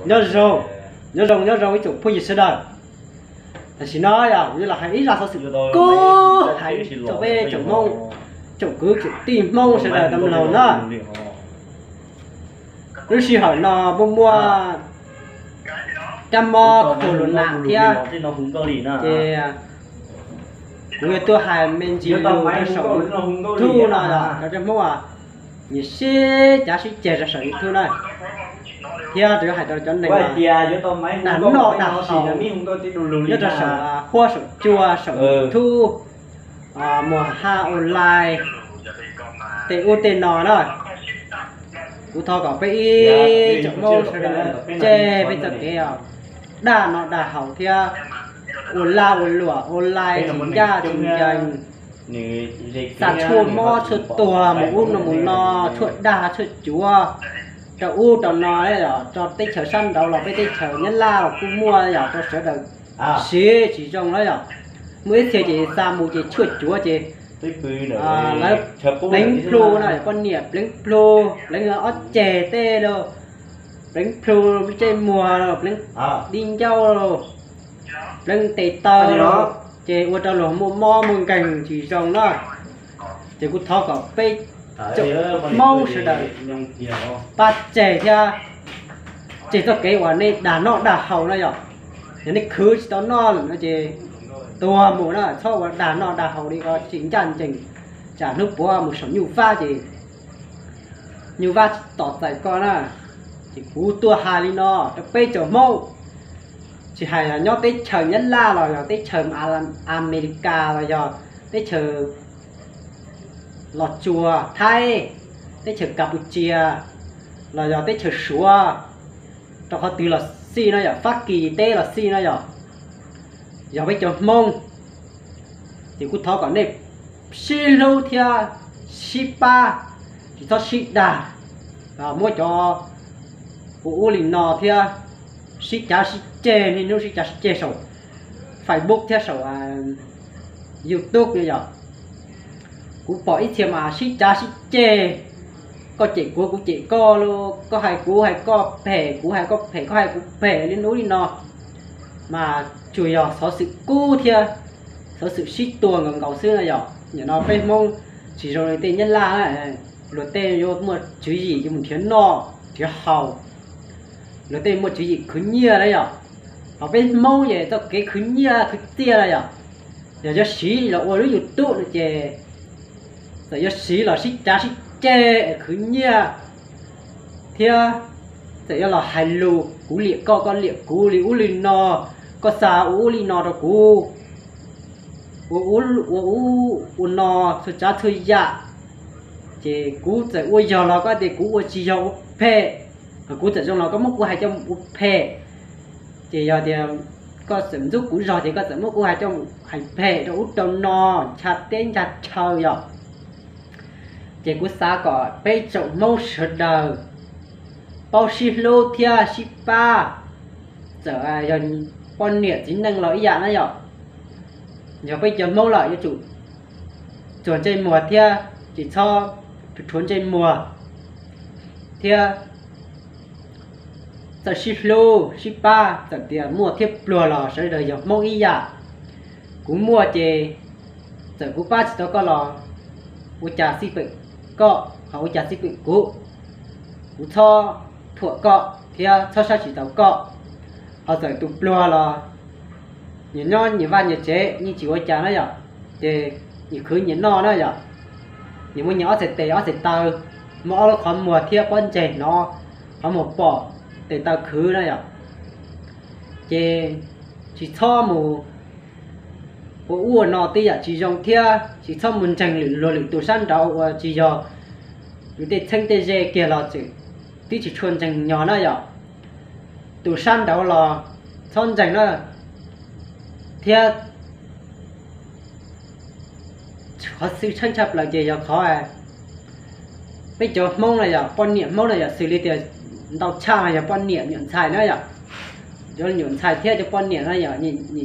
Nyob zoo, nyob zoo, nyob zoo ib tsoom phooj ywg sawv daws. Tam sim no yog kuv yuav los hais ib zaj xov xwm kub heev rau peb tsoom Hmoob, tsoom kwv tsoom tij Hmoob sawv daws tau mloog na. Lub sij hawm no muaj muaj kab mob corona thiab, ces kuv yuav tuaj hais me ntsis lus rau saum YouTube no los rau cov Hmoob nyiam sib cav sib ceg rau saum YouTube na, thiab rau hais rau cov neeg dag noj dag haus nyob rau saum huab saum cua saum YouTube, muag ha online, tej ub tej no na. Kuv thov kom peb ib tsoom Hmoob sawv daws tseg peb txoj kev dag noj dag haus thiab ua lag ua luam online tsis ncaj tsis ncees, xa tshuaj mob tshuaj tuag mus ub no mus no, tshuaj dag tshuaj cuav rau ub rau no, rau teb chaws sab nraud los peb teb chaws Nyab Laj los kuj muaj yom, rau sawv daws siv tsis zoo na yom. Muaj ib txhia ces xa mus ces tshuaj cuav ces lawv pleev plhu no, poj niam pleev plhu, pleev ob ceg tej los, pleev plhu ntsej muag los, pleev di ncauj los, pleev tes taw los, ces ua rau luag muaj mob muaj nkeeg tsis zoo na. Ces kuv thov kom peb tsoom Hmoob sawv daws pab tseg thiab tseg txoj kev uas nej dag noj dag haus na yom. Yog nej khwv tsis tau noj lawm no ces tuag mus na, txhob ua dag noj dag haus li ko tsis ncaj ncees, tsam hnub puav mus saum nyuj vab ces nyuj vab tsis tos txais koj na. Ces kuv tuaj hais li no rau peb tsoom Hmoob, tsis hais nyob teb chaws Nyab Laj los yog teb chaws Amelikas los yog teb chaws Los Tsuas Thaib, teb chaws Kapucia, los yog teb chaws Suav, rau qhov twg los xij no yom, Fab Kis teb los xij no yom, yog peb cov Hmoob, ces kuv thov kom nej sib hlub thiab sib pab, tsis txhob sib dag, muab cov ua ub li no thiab sib cav sib ceg, niaj hnub sib cav sib ceg saum Facebook thiab saum YouTube no yom. Kuv pom ib txhia mas sib cav sib ceg, koj cem kuv kuv cem koj los, koj hais kuv hais koj phem, kuv hais koj phem, koj hais kuv phem li ub li no, mas tsuas yog xov xwm kub thiab xov xwm sib tua nkaus nkaus xwb na yom. Nim no peb Hmoob tsis zoo li tej Nyab Laj, luag tej yuav muaj tswv yim yuav mus nrhiav noj nrhiav haus, luag tej muaj tswv yim khwv nyiaj na yom. Ho peb Hmoob ces txoj kev khwv nyiaj khwv txiaj na yom, yog yuav siv los ua lub YouTube no ces txawm yuav siv los sib cav sib ceg khwv nyiaj thiab txawm yuav los hais lus kuv liam koj koj liam kuv li ub li no, koj xa ua ub li no rau kuv, ua ub ua ub ua no txhua tsav txhua yam, ces kuv txawm ua yog los koj tias kuv ua tsis yog ua phem, kuv txawm zoo los koj muab kuv hais coj ua phem. Ces yog tias koj txawm ntxub kuv zog ces koj txawm muab kuv hais coj hais phem rau ub rau no, ncha teb ncha chaw yom. Ces kuv xav kom peb tsoom Hmoob sawv daws paub sib hlub thiab sib pab, txawm yog poj niam txiv neej los ib yam na yom. Yog peb cov Hmoob lawm yuav tsum txuag ntsej muag thiab tsis txhob rhuav ntsej muag thiab txawm sib hlub sib pab, txawm tias muaj thiab pluag los sawv daws yog Hmoob ib yam. Kuv muaj ces txawm kuv pab tsis tau koj los ua cas xij peem koj ho ua cas xij peem kuv. Kuv txhob thuam koj thiab txhob saib tsis taus koj. Ho txawm tus pluag los nyias nyob nyias vaj nyias tsev yeej tsis ua cas na yom, ces nyias khwv nyias noj na yom. Nyias muaj nyias ob txhais tes ob txhais taw, muaj ob lub qhov muag thiab pob ntseg hnov, qhov muag pom, tes taw khwv na yom. Ces tsis txhob mus ua ub ua no tej yam tsis zoo thiab tsis txhob mus ntseeg lwm luag lwm tus sab nraud uas tsis yog yus tej txheeb tej ze kiag los tseem twb tsis tshua ntseeg nyog na yom. Tus sab nraud los txhob ntseeg na. Thiab qhov xwm tshaj plaws ces yog qhov peb cov Hmoob na yom, poj niam Hmoob na yom, xws li tias ntau tshaj yog poj niam nyuam ntxhais na yom. Cov nyuam ntxhais thiab cov poj niam na yom,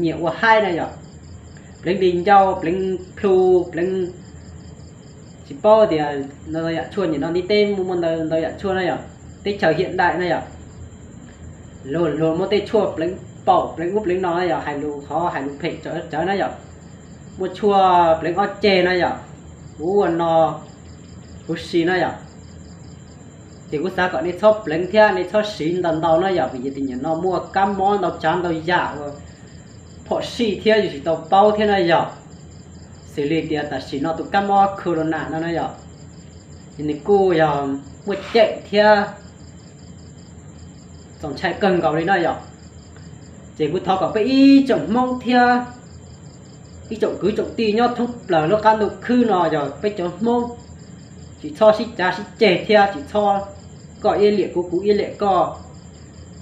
nyiam ua haib na yom, pleev di ncauj, pleev plhu, pleev tsis paub tias ntau yam tshuaj nim no ntiaj teb muaj muaj ntau ntau yam tshuaj na yom, teb chaws hiam daim na yom. Luag, luag muaj tej tshuaj pleev paum pleev ub pleev no na yom, hais lus qhov hais lus phem tsawv tsawv na yom. Muaj tshuaj pleev ob ceg na yom, ua ub ua no huv si na yom. Ces kuv xav kom nej txhob pleev thiab nej txhob siv ntau ntau na yom, vim yog tias nim no muaj kab mob ntau tsav ntau yam uas phom sij thiab yus tsis tau paub thiab na yom. Xws li tias tam sim no tus kab mob corona no na yom, ces nws kuj yog muaj ceem thiab txaus ntshai kawg nkaus li na yom. Ces kuv thov kom peb ib tsoom Hmoob thiab ib tsoom kwv tsoom tij nyob thoob plaws lub qab ntuj khwb no yog peb cov Hmoob tsis txhob sib cav sib ceg thiab tsis txhob koj iab liam kuv kuv iab liam koj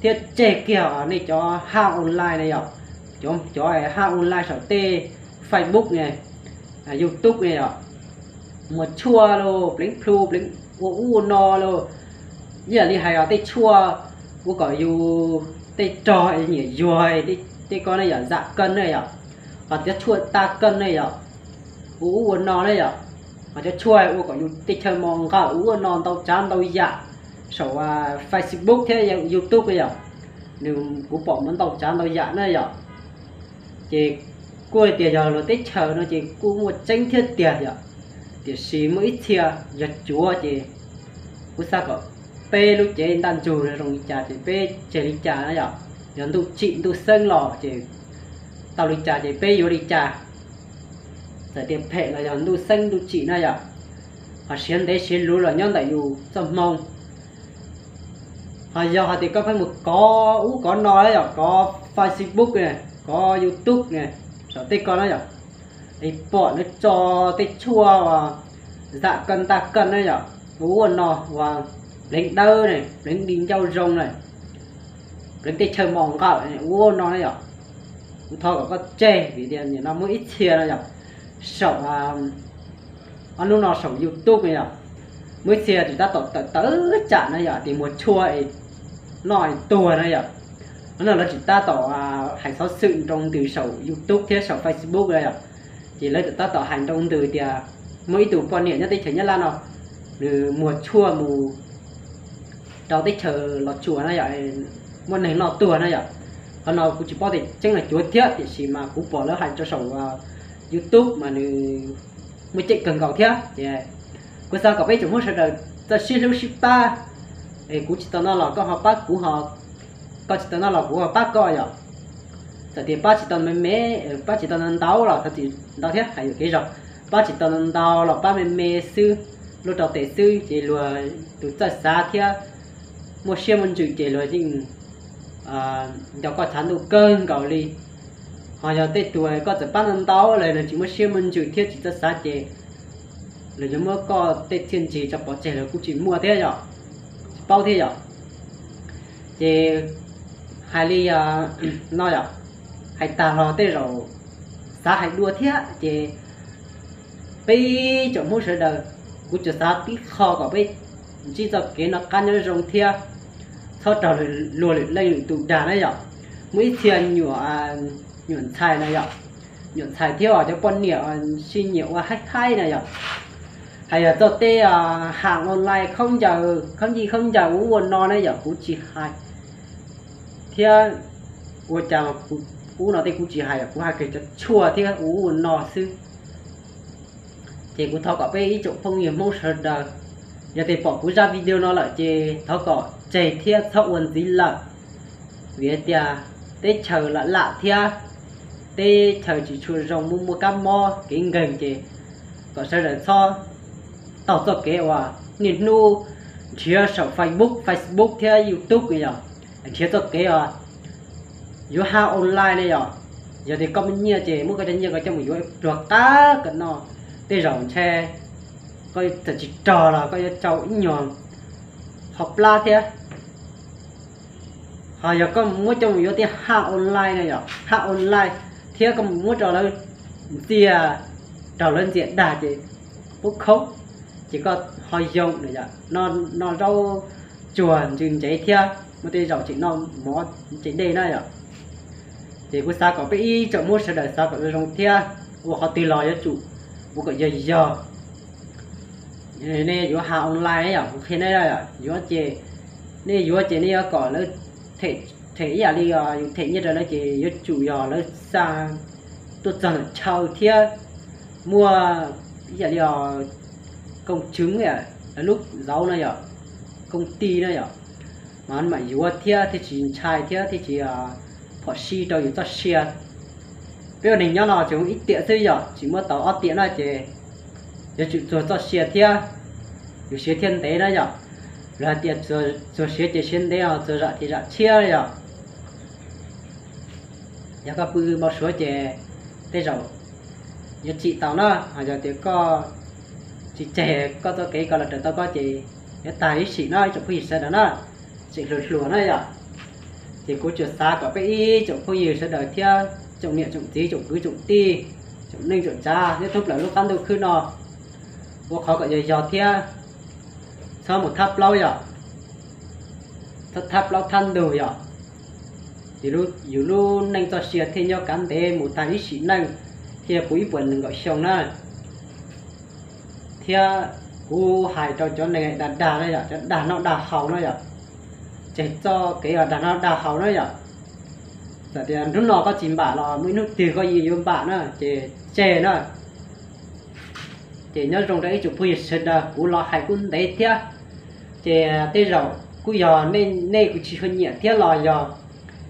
thiab tseg kiag nej cov haj online na yom, cov, cov haj online saum tej Facebook ne, YouTube ne yom, muag tshuaj los pleev plhu pleev ua ub ua no los, ib yam li hais os tej tshuaj ua kom yus tej rog nyiam yuag tej ko ne yom, zam kawj ne yom, ho cov tshuaj ta kawj ne yom, ua ub ua no ne yom, ho cov tshuaj ua kom yus tej chaw mos nqaum ua ub ua no ntau tsav ntau yam saum Facebook thiab YouTube ne yom, nws kuv pom muaj ntau tsav ntau yam na yom. Ces kuj hais tias yog luag teb chaws no ces kuj muaj tseeb thiab tiag yom, tiam sis muaj ib txhia yog cuav ces kuv xav kom peb lub cev ntaj ntsug no zoo li cas ces peb tseg li cas na yom. Yog ntuj tsim ntuj xeeb los ces tau li cas ces peb yuav li cas. Txawm tias phem los yog ntuj xeeb ntuj tsim na yom, ho siav ntev siav luv los nyob ntawm yus txoj hmoo. Ho yog hais tias koj pheej mus kov ub kov no na yom, kov Facebook ne, kov YouTube ne, saum tej ko na yom, es pom lawv tso tej tshuaj uas zam kawj ntaj kawj na yom, ua ub ua no, uas pleev dawb ne, pleev di ncauj zoo ne, pleev tej chaw mos nqaum ua ub ua no na yom, kuv thov kom koj tseg vim tias nim no muaj ib txhia no yom, saum ob hnub no saum YouTube no yom, muaj ib txhia tsis tab tom tawm tawm tsam na yom, tias muag tshuaj es noj es tuag na yom. Hnub no lawv tsis tab tom hais xov xwm nroo ntws saum YouTube thiab saum Facebook na yom, ces lawv tseem tab tom hais nroo ntws tias muaj ib tug poj niam nyob teb chaws Nyab Laj no, nws muag tshuaj mus rau teb chaws Los Tsuas na yom, muaj neeg noj tuag na yom. Qhov no kuv tsis paub tias tseeb los cuav thiab, tiam sis mas kuv pom lawv hais rau saum YouTube mas nws muaj ceem kawg nkaus thiab. Ces kuv xav kom peb tsoom Hmoob sawv daws txawj sib hlub sib pab, es kuv tsis tau noj los koj ho pab kuv, ho koj tsis tau noj los kuv ho pab koj yom. Txawm tias pab tsis tau me me, pab tsis tau ntau ntau los thov txim ntau thiab hais yuam kev zog, pab tsis tau ntau ntau los pab me me xwb, luaj rau tes xwb ces luag tus txawj xav thiab muaj siab muaj ntsws ces luag yeej nco koj tshav ntuj kawg nkaus li. Ho yog tej tus koj txawm pab ntau ntau los nws tsis muaj siab muaj ntsws thiab tsis txawj xav ces luag yuav muab koj tej txiaj ntsig tso pov tseg los kuj tsis muaj thiab yom, tsis paub thiab yom. Ces hais li no yom, hais tag los tej zaum xav hais dua thiab ces peb tsoom Hmoob sawv daws, kuv tsuas xav tib qho kom peb ntsib txoj kev noj qab nyob zoo thiab txhob raug luag lwm leej lwm tus dag na yom. Muaj ib txhia nyuam, nyuam ntxhais na yom, nyuam ntxhais thiab cov poj niam sib nyiam ua haib haib na yom. Hais yog txoj tej haj online khaub ncaws khaub ncaws ua ub ua no na yom, kuv tsis hais thiab ua cas ub no tej kuv tsis hais yom, kuv hais kiag cov tshuaj thiab ua ub ua no xwb. Ces kuv thov kom peb ib tsoom phooj ywg Hmoob sawv daws, yog tias pom kuv zaj video no lawm ces thov kom tseg thiab txhob ua ntxiv lawm. Vim tias teb chaws lam lam thiab teb chaws tsis tshua zoo, muaj muaj kab mob kev nkeeg ces kom sawv daws txhob taug txoj kev uas niaj hnub nrhiav saum Facebook, Facebook thiab YouTube yom, nrhiav txoj kev uas yuav haj online ne yom. Yog tias koj muaj nyiaj ces muab koj cov nyiaj ko coj mus yuav pluag qab kom no, tej zaum ntshe koj txawm tsis rog los koj yuav tsau ib nyuag qhov plab thiab. Ho yog koj muab coj mus yuav tej haj online na yom, haj online thiab koj muab rau lawv ntxias, raug lawv ntxias dag ces pub khaub, ces koj ho yoo no, no zaub tsuag ntsws ntsev thiab muaj tej zaum tseem noj mov ntse dej na yom. Ces kuv xav kom peb ib tsoom Hmoob sawv daws xav kom zoo zoo thiab ua qhov twg los yuav tsum ua kom yog yog, nej yuav has online yom, kuv qhia nej, yuav ces, nej yuav ces nej yuav kom lawv them ib yam li yus them nyiaj rau lawv ces yuav tsum yog lawv xa tuaj txog ntawm chaw thiab muaj ib yam li os, koob tswv, lawv lub zauv no yom, koob tij no yom, mas mam yuav thiab thiaj tsis ntshai thiab thiaj tsis phom sij rau yus txoj sia. Peb ua neeg nyob no tsuas ib tiam xwb yom, tsis muaj tau ob tiam no ces yuav tsum txuag txoj sia thiab, yus siav thiaj ntev na yom. Lawv hais tias txuag siav ces siav ntev os, txuag zam ces zam tshiab yom. Yog koj pw npau suav ces tej zaum yuav tsim tau na, ho yog tias koj tsis tseg koj txoj kev koj los raws tau koj ces yuav tag ib sim no ib tsoom phooj ywg sawv daws na, tseem hluas hluas na yom. Ces kuv tsuas xav kom peb ib tsoom phooj ywg sawv daws thiab tsoom niam tsoom txiv tsoom kwv tsoom tij, tsoom neej tsoom tsav nyob thoob plaws lub qab ntuj khwb no ua qhov kom yog yog thiab txhob mus thab plaub yom, txhob thab plaub thab ntug yom. Yus lub neej txoj sia thiaj nyob kav ntev mus tag ib sim neej, thiaj puv ib puas nees nkaum xyoo na. Thiab kuv hais rau cov neeg dag dag na yom, cov dag noj dag haus na yom, tseg txoj kev dag noj dag haus na yom. Txawm tias hnub no koj tsis npam los muaj ib hnub twg koj yeej yuav npam na ces tseg na. Ces nyob zoo rau ib tsoom phooj ywg sawv daws, kuv los hais kuj ntev thiab, ces tej zaum kuj yog nej kuj tsis tshua nyiam thiab los yog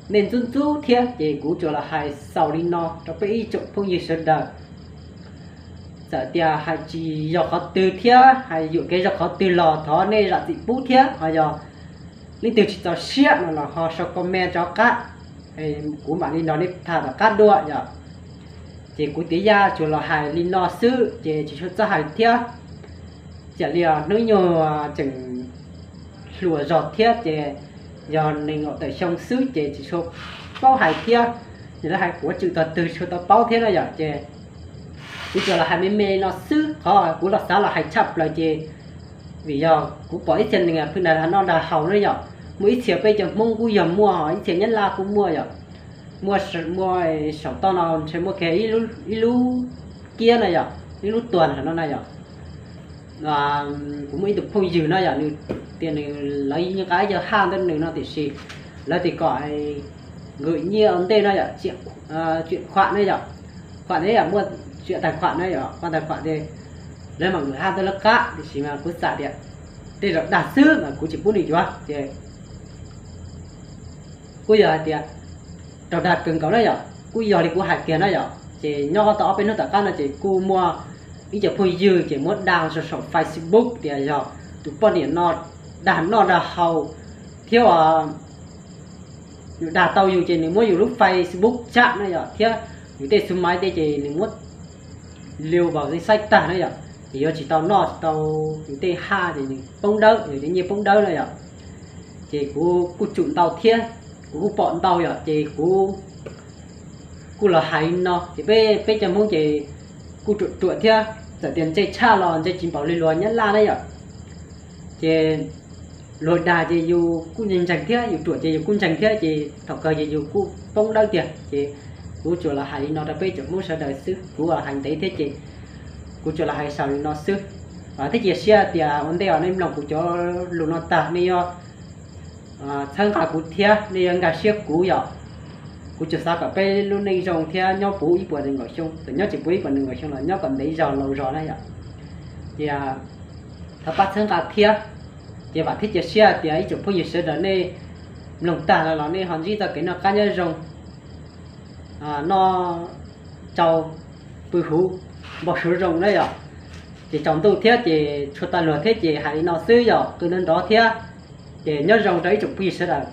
nej ntxub ntxub thiab, ces kuv tsuas los hais xaus li no rau peb ib tsoom phooj ywg sawv daws. Txawm tias hais tsis yog qhov twg thiab hais yuam kev zog qhov twg los thov nej zam txim pub thiab, ho yog leej twg tsis txaus siab no los ho sau comment rov qab, kuv mam li nrog nej tham tom qab dua yom. Ces kuv tiav yaj tsuas los hais li no xwb ces tsis tshua txawj hais thiab. Cia li hnub nyoog tseem hluas zog thiab ces yog nees nkaum tawm xyoo xwb ces tsis tshua paub hais thiab, yog lawv hais quav tsw tog twg tsis tshua tau paub thiab na yom. Ces kuv tsuas los hais me me no xwb, qhov kuv los xav los hais tshaj plaws ces vim yog kuv pom ib txhia neeg pheej dag noj dag haus na yom, muaj ib txhia peb cov Hmoob kuj yog muaj, ib txhia Nyab Laj kuj muaj yom, muaj, muaj saum toj no ntshe muaj kiag ib lub kiab na yom, ib lub tuag no na yom. Kuv muaj ib tug phooj ywg no yom, nws tias nws, lawv yeej nqa ib co haj ntawm nws no tiam sis lawv tias kom nkawd nyiaj ua ntej no yom, tsim khuam na yom, khuam ne yom, muaj tsim tais khuam na yom, khuam tais khuam ces lawv mam nkawd haj ntawm lawv qab, tiam sis mas kuv xav tias tej zaum dag xwb mas kuv tsis pub nws yuav ces kuj yog hais tias raug dag kawg nkaus na yom, kuj yog li kuv hais kiag na yom. Ces nyob tau ob peb hnub tom qab no ces kuj muaj ib co phooj ywg ces muab dag saum Facebook tias yog tus poj niam no dag noj dag haus thiab, yus dag tau yus ces nws muab yus lub Facebook tsam na yom, thiab yus tej xu maiv tej ces nws muab liu vaus xaib tag na yom, ces yuav tsis tau noj tsis tau yus tej haj ces nws poob dawb, yus tej nyiaj poob dawb na yom. Ces kuv kuj tsum ntau thiab, kuv kuj pom ntau yom, ces kuv kuj los hais li no ces peb, peb cov Hmoob ces kuj ruam ruam thiab, txawm tias ntse tshaj los ntse tsis npaum li luag Nyab Laj na yom. Ces luag dag ces yus kuj ntseeg ntseeg thiab, yus ruam ces yus kuj ntseeg thiab, ces thaum kawg ces yus kuj poob dawb tiag. Ces kuv tsuas los hais li no rau peb cov Hmoob sawv daws xwb, kuv hais ntev thiab ces kuv tsuas los hais xaus li no xwb. Thiab cia siab tias ua ntej os nej mloog kuv cov lus no tag nej yuav txhawb nqa kuv thiab nej yuav nkag siab kuv yom. Kuv tsuas xav kom peb lub neej zoo thiab nyob puv ib puas nees nkaum xyoo, txawm nyob tsis puv ib puas nees nkaum xyoo los nyob kom ntev zog laus zog na yom. Ces thov pab txhawb nqa thiab. Ces vam thiab cia siab tias ib tsoom phooj ywg sawv daws nej mloog tag los nej ho ntsib txoj kev noj qab nyob zoo, noj tsau pw huv, npau suav zoo na yom. Ces tsaus ntuj thiab ces tshua tag luag thiab ces hais li no xwb yom, qw nrov nrov thiab. Ces nyob zoo rau ib tsoom phooj ywg sawv daws.